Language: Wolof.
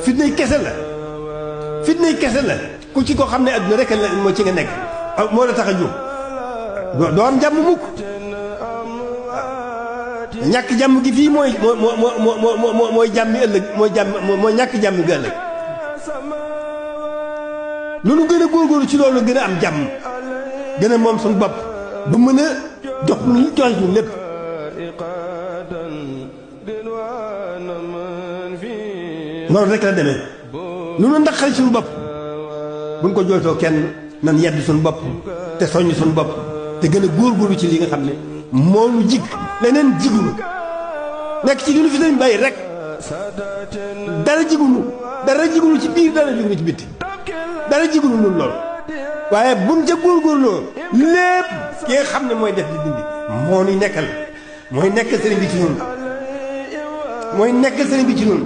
fitnay kese la fitnay kese la ku ci ko xam ne adduna rek la moo ci nga nekk moo la tax a jóg doo am jàmm mukk ñàkk jàmm gi fii mooy jàmmi ëllëg mooy ñàkk jàmm gi ëllëg loolu gën a góorgóorlu ci loolu gën a am jàmm gën a moom suñu bopp ba mën a jox ñu jox ñu lépp noonu rek la demee lu nu ndaxal suñu bopp buñ ko jooytoo kenn nan yedd suñu bopp te soññ suñu bopp te gën a góorgóorlu ci li nga xam ne moo nu jig leneen jigunu nekk ci li nu fi dañ bàyyi rek dara jigunu ci biir dara jigunu ci bitti dara jigunu nun loolu waaye buñ ca góorgóorloo lépp ki nga xam ne mooy def di dindi moo nuy nekkal mooy nekkal sëriñ bi ci ñun mooy nekkal sëriñ bi ci ñun